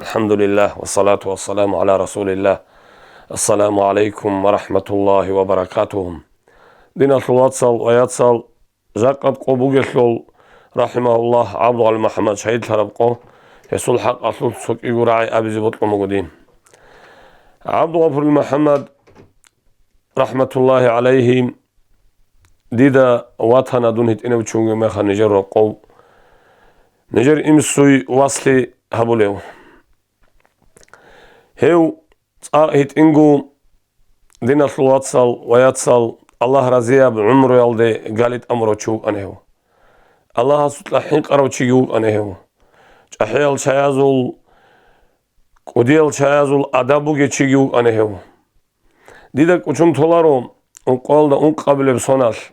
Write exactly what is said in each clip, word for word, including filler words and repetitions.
الحمد لله والصلاة والسلام على رسول الله. السلام عليكم ورحمة الله وبركاته. Диналъул вацал ва яцал, жакъа къо бугелъул, рахимагьуллагь, ГӀабдулгъафурил МухӀаммад шагьидлъараб къо, гьесул хӀакъалъулъ цо кӀиго рагӀи абизе бокьун буго дие. ГӀабдулгъафурил МухӀаммад, рахматуллагьи гӀалайгьи, дида ватана дун гьитӀинав чи вугев мехалъ нижер рокъов, нижер инсуе васлъи гьабулев. Гьев цӀакъ гьитӀинго, диналъул вацал ва яцал, Аллагь разияб гӀумруялде гали тӀамурав чи вукӀана гьев. Аллагьасукьа хӀинкъарав чиги вукӀана гьев. ЧӀахӀиял чаязул, кӀудиял чаязул адаб бугев чиги вукӀана гьев. Дида кӀучун толаро ункъоялда ункъабилеб соналъ,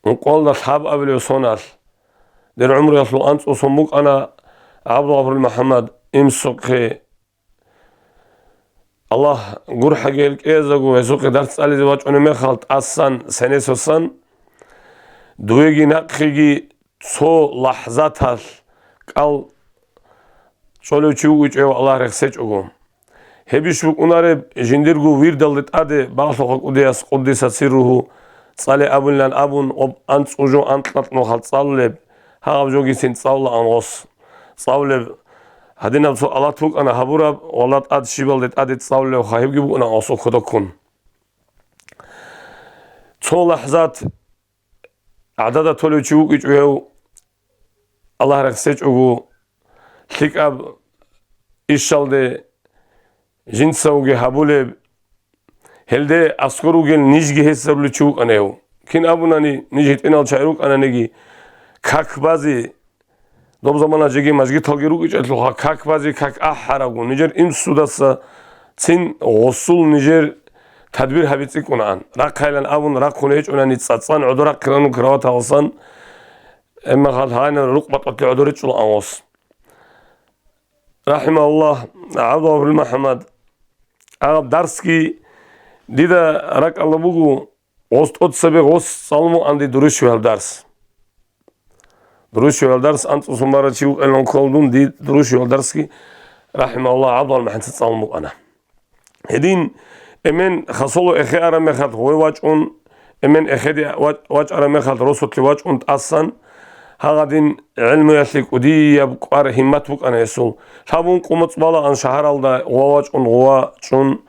ункъоялда лъабабилеб соналъ. Дир гӀумруялъул анцӀго сон букӀана ГӀабдулгъафурил МухӀаммад инсухъе. Аллагь гурхӀаги гьел кӀиязего, гьезухъе дарс цӀализе вачӀунеб мехалъ тӀасан сенесосан, дуеги нахъеги цо лахӀзаталъ кӀал чӀолев чи вугичӀев Аллагь рехсечӀого. Гьебищ букӀунареб, жиндирго вирдалде тӀаде багьлъухъа кӀудияс, къуддиса сирругьу, цӀале абунилан абун, гъоб анцӀго жо анкьалъ нухал цӀалулеб, гьагъаб жогицин цӀалулаан гъос. ЦӀалулеб, гьадинаб цо алат букӀана гьабураб, валла тӀад щибалде тӀаде цӀалулев хабибги букӀана гъосул кодоккун. Цо лахӀзат гӀадада толев чи вукӀичӀо гьев, Аллагь рехсечӀого, лъикӀаб ишалде жинцавги гьабулеб, гьелде аскӀор ругел нижги гьесабулев чи вукӀана гьев. Кин абунани, ниж гьитӀинал чагӀи рукӀананиги, как базе, доб замана жеги мажгиталги рукӀичӀелъулха, как базе, как ахӀарабго, нижер инсудаса цин гъосул нижер тадбир гьаби цӀикӀкӀунаан. Рахъайилан абун рахъун гьечӀунани цӀацӀан гӀодор рахъинанун кроваталасан, эмма хал гьанир рукъ батӀалъи гӀодор ричӀчӀулаан гъос. Рахимааллагь, ГӀабдулгъафурил МухӀаммад, гьаб дарсги дида ракӀалда буго, гъос тӀоцебе гъос цӀалун вугӀанди дурущивал дарс. Дурущивал дарс анцӀусун барав чи вукӀанилан ккола дун, ди дурущивал дарсги, рахимааллагь, ГӀабдулгъафурил МухӀаммадца цӀалун букӀана. Гьедин эмен хасоло эхе араб мехалъ гъове вачӀун, эмен эхеде ва-, вачӀараб мехалъ росулъе вачӀун тӀасан, гьагъадин гӀелмуялъе кӀудияб кӀвар гьиммат букӀана гьесул. Лъабун къумуцӀ балаан шагьаралда гъова вачӀун, гъова чӀун,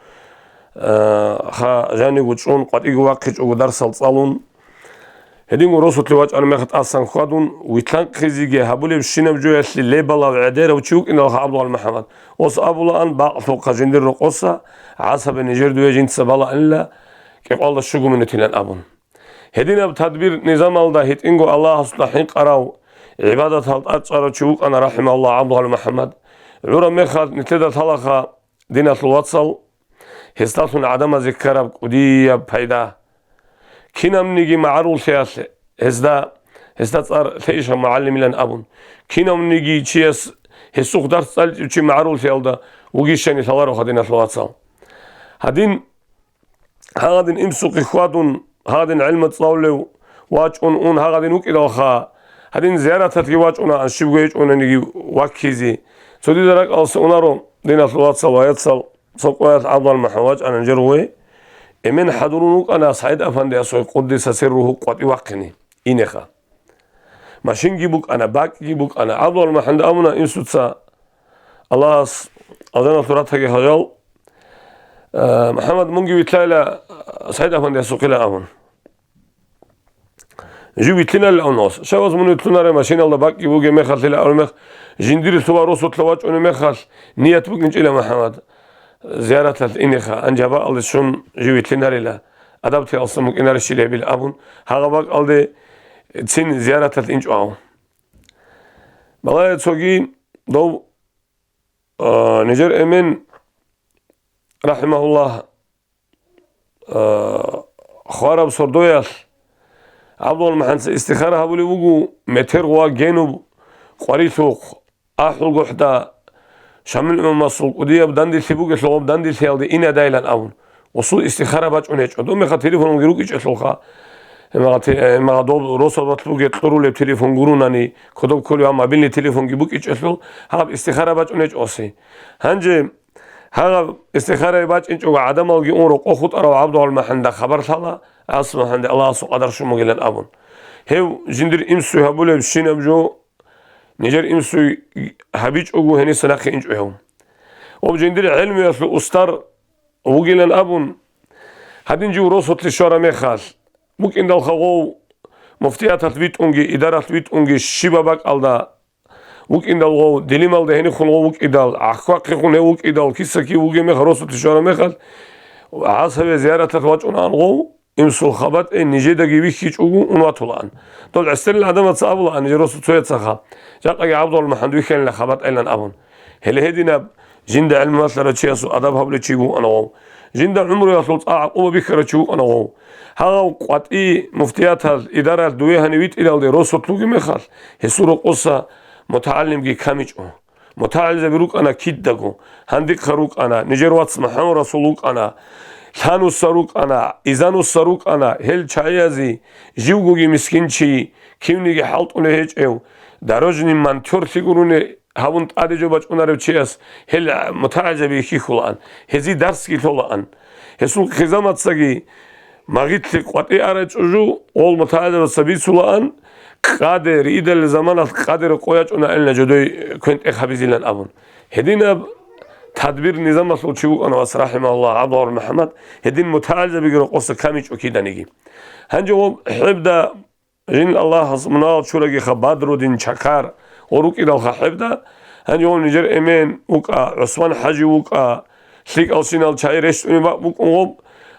э, ха жанивго чӀун, къватӀиго вахъичӀого дарсал цӀалун. Гьединго росулъе вачӀараб мехалъ тӀасан хьвадун, вилълъанхъизеги гьабулебщинаб жоялъе лебалав гӀедерав чи вукӀиналха ГӀабдулгъафурил МухӀаммад. Ос абулаан бакълъухъа жиндир рокъоса, гӀасабе нижер дуе жинца балаанила кӀикъоялда щуго минутилан абун. Гьединаб тадбир-низамалда гьитӀинго Аллагьасда хӀинкъарав, гӀибадатал тӀадчӀарав чи вукӀана, рахимааллагь, ГӀабдулгъафурил МухӀаммад. ГӀураб мехалъ нилъеда лъалаха, диналъул вацал, гьесдалъун гӀадамазе ккараб кӀудияб пайда. Кинабниги магӀаруллъиялъ гьезда, гьесда цӀар лъейищха мугӀалимилан абун, кинавниги чияс гьесухъ дарс цӀаличӀев чи магӀаруллъиялда вугищани лъалароха, диналъул вацал. Гьадин, гьагъадин инсухъе хьвадун, гьагъадин гӀелму цӀалулев вачӀун ун гьагъадин вукӀидалха, гьадин зияраталъги вачӀунаан щибго гьечӀониги ваккизе. Цо дида ракӀалдаса унаро, диналъул вацал ва яцал, цо къоялъ ГӀабдулгъафурил МухӀаммад вачӀана жер гъове. Эмен хӀадурун вукӀана СагӀид-афандиясухъе, къуддиса сирругьу, къватӀи вахъине инеха. Машинги букӀана, бакӀги букӀана. ГӀабдулгъафурил МухӀаммадида абуна инсуца, Аллагьас алжаналъур ратаги гьажал, э, МухӀаммад, мунги вилълъайила СагӀид-афандиясухъила абун. Жив вилълъинарила абун гъос. Шаваз мун вилълъунарай машиналда бакӀги бугеб мехалъила абун мех, жиндир лъугьа-росулъа вачӀунеб мехалъ ният букӀинчӀила МухӀаммад зияраталъ инеха, гьанже гьабаалде щун жив вилълъинарила, адаб-тиялъун букӀинарищила гьебил абун, гьагъа бакӀалде цин зияраталъ инчӀо гьав. Балагье цоги дов, а, нижер эмен, рахимагьуллагь, а, хвараб сордоялъ ГӀабдулгъафурил МухӀаммадица истихара гьабулеб буго, метер гъуа генуб къварилъухъ, АхӀулгохӀда Шамил имамасул кӀудияб данделъи бугелъул гъоб данделъиялде инадайилан абун, гъосул истихара бачӀун гьечӀо. Доб мехалъ телефонги рукӀичӀелъулха, Гьемагъа те-, гьемагъа доб росабалъ бугеб кьурулеб телефон гурунани, кодоб кколев мобильный телефонги букӀичӀелъул, гьаб истихара бачӀунечӀоси. Гьанже гьагъаб истихарай бачӀинчӀого гӀадамалги ун рокъо хутӀарав ГӀабдул МухӀаммада хабар лъала, ГӀабдул МухӀаммад Аллагьасул къадар щун бугилан абун. Гьев жиндир имсуй гьабулеб щинаб жо, нижер имсуй гьабичӀого гьениса нахъе инчӀо гьев. Ва жиндир гӀелмуялъул устар вугилан абун, гьадин жив росулъе щвараб мехалъ, букӀиндалха гъов муфтияталъ витӀунги, идаралъ витӀунги, щибаб бакӀалда вукӀиндал гъов, дилималда гьенихун гъов вукӀидал, гӀахьвахъехун гьев вукӀидал, киса-кив вугеб мехалъ, росулъе щвараб мехалъ, гӀасаве зияраталъ вачӀунаан гъов, имсул хабатӀе нижедаги вихьичӀого ун ватулаан. Дол гӀестелил гӀадамаца абулаан нижер росул цояцаха, жакъаги ГӀабдул МухӀаммад вихьанила хабатӀайилан абун. Гьеле гьединаб жинда гӀелму малъарав чиясул адаб гьабулев чи вукӀана гъов. Жинда гӀумруялъул цӀа-гӀакъуба бихьарав чи вукӀана гъов. Гьагъав къватӀи муфтияталъ, идаралъ дуве гьанив витӀиналде росулъ вугеб мехалъ, гьесул рокъоса мутагӀалимги камичӀо. МутагӀалимзаби рукӀана кидаго, гьандихъа рукӀана, нижер вац МухӀаммад Расул вукӀана, лъануса рукӀана, изануса рукӀана, гьел чагӀиязе живгоги мискинчи, кивниги хӀалтӀулев гьечӀев, дорожный монтёрлъи гурони гьабун тӀаде жо бачӀунарев чияс гьел мутагӀалимзаби хьихьулаан, гьезие дарсги лъолаан. Гьесул хизамацаги магъилъе къватӀи арай чӀужу, гъол мутагӀалимзабаца бицулаан, къаде, риидалил заманалъ къаде рокъой ячӀунаанила жодой квен-тӀех гьабизилан абун. Гьединаб тадбир-низамалъул чи вукӀана вас, рахӀимагьуллагь, ГӀабдул МухӀаммад, гьедин мутагӀалимзабиги рокъоса камичӀо киданиги. Гьанже гъоб хӀебда жин Аллагьас мунагьал чурагиха Бадрудин чакар, гъо рукӀидалха хӀебда, гьанже гъо нижер эмен вукӀа, ГӀусман-хӀажи вукӀа, лъикӀалщинал чагӀи рещтӀунеб бакӀ букӀун гъоб,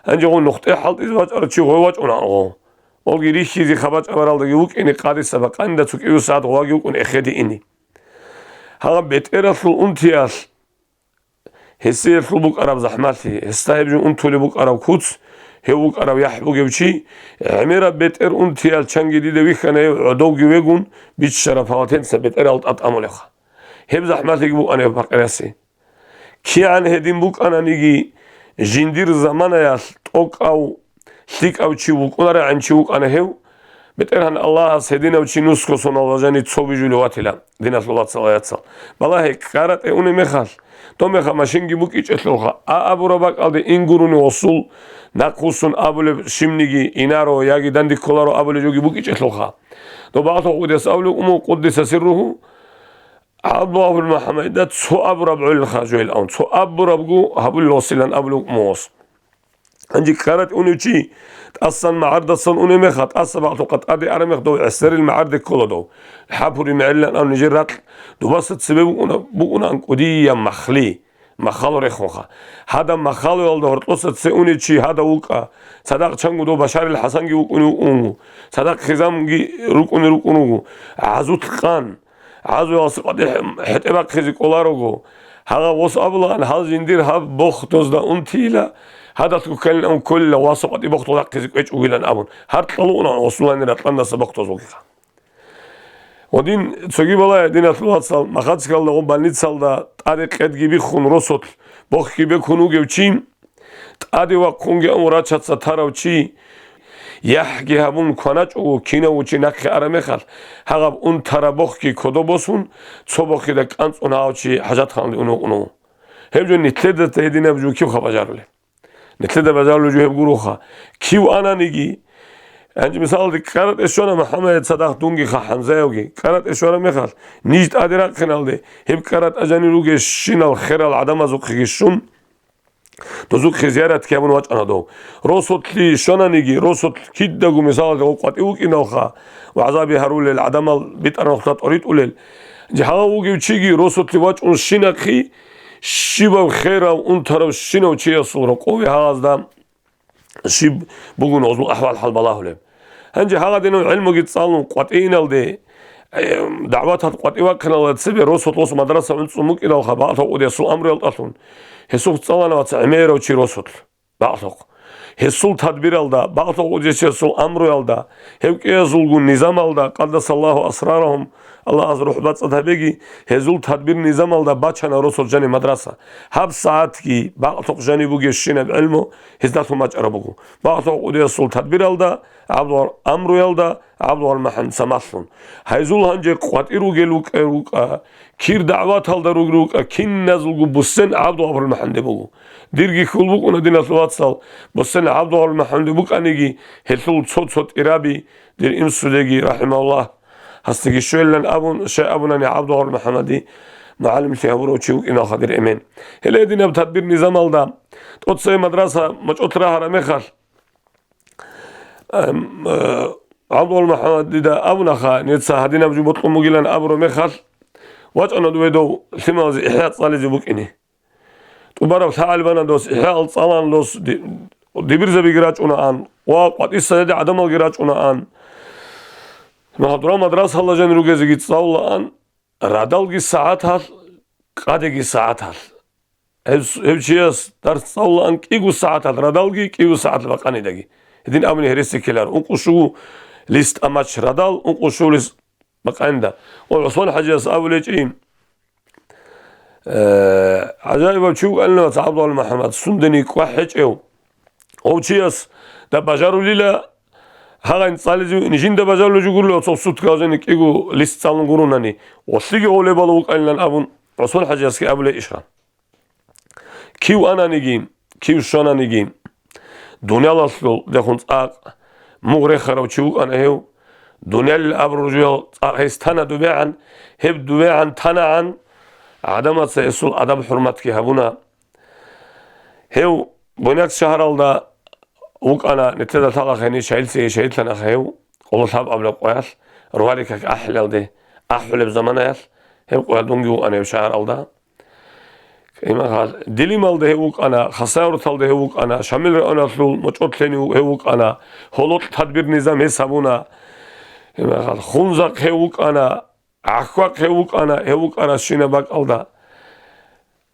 гьанже гъо нухтӀе хӀалтӀизе вачӀарав чи гъой вачӀунаан гъо. Олги рихьизе хабар чӀабаралдаги вукӀине къадиса бакъанинда цо кӀиго сагӀат гъоваги вукӀун эхеде ине. Гьагъаб бетӀералъул унтиялъ гьесиялъул букӀараб захӀмалъи, гьесда гьеб жо унтулеб букӀараб куц, гьев вукӀарав яхӀ бугев чи, гӀемераб бетӀер унтиял чанги дида вихьана гьев гӀодовги вегун, биччараб палатенца бетӀерал тӀатӀамулеха. Гьеб захӀмалъиги букӀана гьев пакъирасе. КигӀан гьедин букӀананиги, жиндир заманаялъ тӀокӀав, лъикӀав чи вукӀунарагӀан чи вукӀана гьев, БетӀергьан Аллагьас гьединав чи нусго сонал важани цо бижулев ватила, диналъул вацал-яцал. Балагье, кӀкӀаратӀе унеб мехалъ, доб мехалъ машинги букӀичӀелъулха, а абураб бакӀалде ин гурони гъосул, нахъвуссун абулеб щибниги инаро яги данде кколаро абулеб жоги букӀичӀелъулха. Доб багьлъухъ удес абулеб уму, къуддиса сирругьу, ГӀабдуллагьул МухӀаммадида цо абураб гӀолилха жойил авун, цо абурабго гьабулел гъосилан абулев вукӀун гъос. Гьанже кӀкӀаратӀе унев чи тӀасан магӀардасан унев меха, тӀаса багьлъухъа тӀаде араб мех дов гӀесерил магӀарде ккола дов. ХӀапури мегӀерилан ав нижер ракь дубаса цебе букӀуна, букӀунаан кӀудияб махли, махало рехунха. Гьадаб махалоялда гьоркьоса цеве унев чи гьадав вукӀа, цадахъ чанго дов Башарил ХӀасанги вукӀунев вукӀун вуго, цадахъ хизамги рукӀунел рукӀун вуго, гӀазулъ къан. ГӀазуялъе къватӀи хӀетӀе бахъизе кӀоларого, гьагъа гъос абулаан, гьал жиндир гьаб бохтозда унтийила, гьадалъго кканилан кколила, васу къватӀи бохтул рахъизе кӀвечӀ вугилан абун, гьаркьалугъунаан гъосулани ракьандаса бохтоз вугиха. Гъодин цоги балай, диналъул вацал, Махачкалдагъун больницалда тӀаде къедги биххун росулъ бохги бекун вугев чи, ТӀаде вахъунги ун рачаца тарав чи, яхӀги гьабун кваначӀого, кинав чи нахъе араб мехалъ, гьагъаб унтараб бохги кодо босун, цо бохида кӀанцӀун гьав чи хӀажатханалде унев вукӀун вуго. Гьеб жо нилъеда гьединаб жо кив хабар бажарулеб? Нилъеда бажарулеб жо гьеб гуроха. Кив ананиги, гьанже мисалалде, кӀкӀаратӀе щвана МухӀаммадица цадахъ дунгиха ХӀамзаевги, кӀкӀаратӀе щвараб мехалъ, ниж тӀаде рахъиналде, гьеб кӀкӀаратӀа жанир ругел щинал херал гӀадамазухъеги щун, дозухъе зияратги гьабун вачӀана дов. Росулъе щвананиги, росулъ кидаго мисалалда гъов къватӀив вукӀиналха, вагӀзаби гьарулел, гӀадамал битӀараб нухда тӀоритӀулел. Гьав вугев чиги росулъе вачӀун щинахъе, щибаб херав унтарав щинав чиясул рокъове гьагъазда щиб бугун гъозул ахӀвал-хӀал балагьулеб. Гьанже гьагъадинав гӀелмуги цӀалун къватӀиналде, э, дагӀваталъ къватӀи вахъиналда цебе росулъ гъос мадраса гӀуцӀцӀун букӀиналха, багьлъухъ удиясул амруялдалъун, гьесухъ цӀалана вац гӀемерав чи росулъ, багьлъухъ. Гьесул тадбиралда, бакълъун кӀудиясул амруялда, гьев кӀиязулгун низамалда, къаддасаллагьу асрарагьум, Аллагьас рухӀ бацӀцӀад гьабеги, гьезул тадбир-низамалда бачана росулъ жаниб мадраса. Гьаб сагӀатги бакълъун жаниб бугебщинаб гӀелму гьездалъун бачӀараб буго. Бакълъун кӀудиясул тадбиралда, ГӀабдул-, амруялда, ГӀабдулвахӀаб МухӀаммад самалъун. Гьайзул гьанже къватӀир ругел рукӀа-, рукӀа, кир дагӀваталда руг-, рукӀа, киназулго буссен ГӀабдулвахӀаб МухӀаммаде буго. Дирги хьул букӀуна, диналъул вацал, буссен ГӀабдулвахӀаб МухӀаммаде букӀаниги, гьелъул цо-цо тӀираби, дир инсудеги, рахӀимагьуллагь, гьасдаги щвелилан абун, щай абунани ГӀабдулвахӀаб МухӀаммаде мугӀалимлъи гьабурав чи вукӀиналха, дир эмен. Гьеле гьединаб тадбир-низамалда тӀоцебе мадраса мочӀолъ рагьараб мехалъ, Ам, э, ГӀабдул МухӀаммад дида абунаха, нижеца гьадинаб жо бокьун бугилан абураб мехалъ, вачӀана дуда дов лъималазе ИхӀя цӀализе букӀине. ТӀубараб лъагӀел бана дос ИхӀя цӀалан, дос ди-, дибирзабиги рачӀунаан ва къватӀиса гьеде гӀадамалги рачӀунаан. Магьадурал мадрасалда жанир ругезеги цӀалулаан, радалги сагӀаталъ, къадеги сагӀаталъ. Гьев, гьев чияс дарс цӀалулаан кӀиго сагӀаталъ радалги, кӀиго сагӀаталъ бакъанидаги. Гьедин абуни гьереси ккеларо. Ункъо щуго лист тӀамач радал, ункъо щуго лист бакъанида. Ва ГӀусман хӀажияс абулечӀи, э, гӀажаибав чи вукӀанила ГӀабдул МухӀаммад, сундани кӀвахӀ гьечӀев. Гьав чияс да бажарулила, гьагъайн цӀализе вугин жинда бажарулев жо гурила, цо суткал жани кӀиго лист цӀалун гурунани, гъолъиги гъолебала вукӀанилан абун, ГӀусман хӀажиясги абулей ишха. Кив ананиги, кив щвананиги, дуниялалъул дехун цӀакъ мугъ рехарав чи вукӀана гьев, дуниялил абру-ружуял цӀакъ гьес тана дубегӀан, гьеб дубегӀан танагӀан, гӀадамаца гьесул адаб-хӀурматги гьабуна. Гьев Буйнакск шагьаралда вукӀана, нилъеда лъалаха гьенир шагьидлъиги шагьидлъанаха гьев, къоло лъабабилеб къоялъ, рогьалил как ахӀилалде, ахӀулеб заманаялъ, гьеб къоялъ дунги вукӀана гьев шагьаралда. Имахал Дилималда гьев вукӀана, Хасавюрталда гьев вукӀана, Шамил районалъул мочӀолъ гьенив гьев вукӀана, гьолокь тадбир-низам гьес гьабуна. Имахал Хунзахъ гьев вукӀана, ГӀахьвахъ гьев вукӀана, гьев вукӀарабщинаб бакӀалда,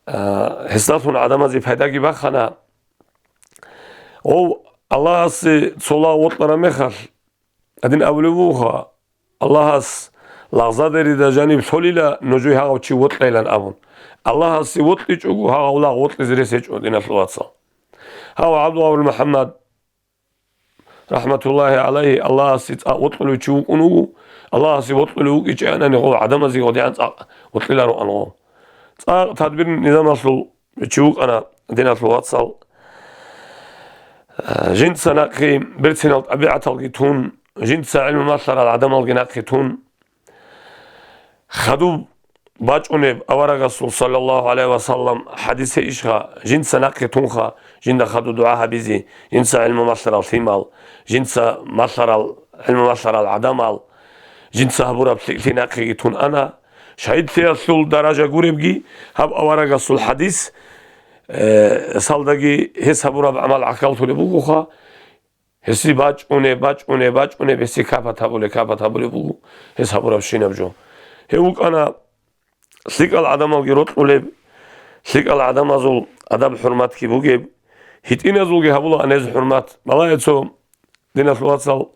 а, гьесдалъун гӀадамазе пайдаги бахана. Гъов Аллагьасе цо лагъ вокьараб мехалъ, гьадин абулеб бугоха, Аллагьас лагъзадерида жаниб лъолила нужее гьагъав чи вокьайилан абун. Аллагьасе вокьичӀого гьагъав лагъ вокьизе рес гьечӀо, диналъул вацал. Гьав ГӀабдулвахӀаб МухӀаммад, рахӀматуллагьи гӀалайгьи, Аллагьасе цӀакъ вокьулев чи вукӀун вуго, Аллагьасе вокьулев вукӀичӀоанани гъов гӀадамазе гъодигӀан цӀакъ вокьилароан гъов. ЦӀакъ тадбир-низамалъул чи вукӀана, диналъул вацал, жинца нахъе берцинал тӀабигӀаталги тун, жинца гӀилму малъарал гӀадамалги нахъе тун, хадуб бачӀунеб аварагасул, саллаллагьу гӀалайгьи ва саллам, хӀадис гьечӀищха, жинца нахъе тунха, жинда хадуб дугӀа гьабизе, жинца гӀилму малъарал лъимал, жинца малъарал, гӀилму малъарал гӀадамал, жинца гьабураб лъикӀлъи нахъеги тун ана. Шагьидлъиялъул даража гуребги гьаб аварагасул хӀадис, э, салдаги гьес гьабураб гӀамал гӀахьаллъулеб бугоха. Гьесие бачӀунеб, бачӀунеб, бачӀунеб, гьесие капат гьабулеб, капат гьабулеб буго гьес гьабурабщинаб жо. Гьев вукӀана лъикӀал гӀадамалги рокьулеб, лъикӀал гӀадамазул адаб-хӀурматги бугеб, гьитӀиназулги гьабулаан гьез хӀурмат. Балагье цо, диналъул вацал,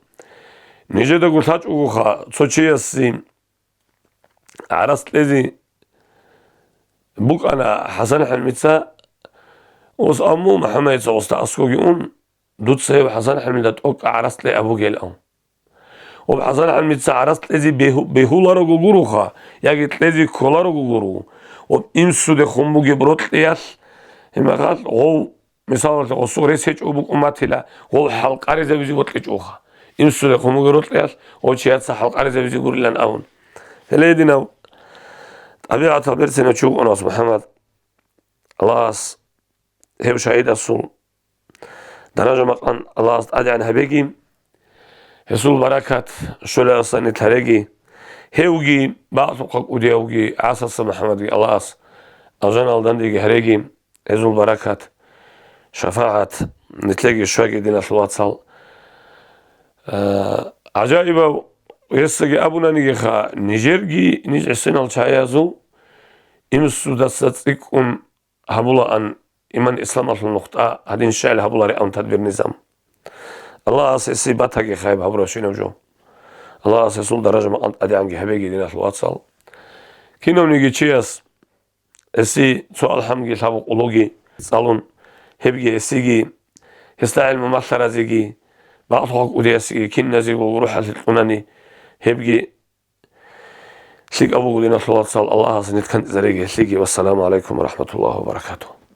нижедаго лъачӀогоха цо чиясе гӀарац кьезе букӀана ХӀасан ХӀалимица, ус амму МухӀаммадица уста аскӀоги ун, дуца гьев ХӀасан ХӀалимида тӀокӀ гӀарац кье абугел ав. Ва ХӀасан ХӀалимица гӀарац кьезе бегьу-, бегьуларого гуроха, яги кьезе кколарого гуро, ва инсудехун бугеб рокьиялъ, гьимахалъ гъов, мисалалъе, гъосул рес гьечӀо букӀун батила, гъов хӀалкъаризабизе вокьичӀоха. Инсудехун бугеб рокьиялъ гъов чияца хӀалкъаризабизе гурилан абун. Гьеле гьединав тӀабигӀатал берцинав чи вукӀана ус МухӀаммад. Аллагьас гьев шагьидасул даража-макъам Аллагьас тӀадегӀан гьабеги, гьесул баракат щоларасани лъареги, гьевги, бакълъухъа кӀудиявги, ГӀасаса МухӀаммадги Аллагьас алжаналда дандеги гьареги, гьезул баракат, шафагӀат нилъеги щвеги, диналъул вацал. Э, гӀажаибав гьесдаги абунанигиха, нижерги ниж гӀисинал чагӀазул инсудаса цӀикӀкӀун гьабулаан иман-исламалъул нухда гьадин щайил гьабулари абун тадбир-низам. Аллагьас гьесие батаги хайиб гьабурабщинаб жо. Аллагьас гьесул даража-макъам тӀадегӀанги гьабеги, диналъул вацал. Кинавниги чияс гьесие цо алхӀамги лъабго къулоги цӀалун, гьебги гьесиеги, гьесда гӀелму малъаразеги, бакълъухъ кӀудиясеги, киназего рухӀалъе кьунани, гьебги лъикӀаб буго, диналъул вацал, Аллагьас нилъ кантӀизареги гьелъиги. Вассаламу гӀалайкум ва рахӀматуллагьи ва баракатугьу.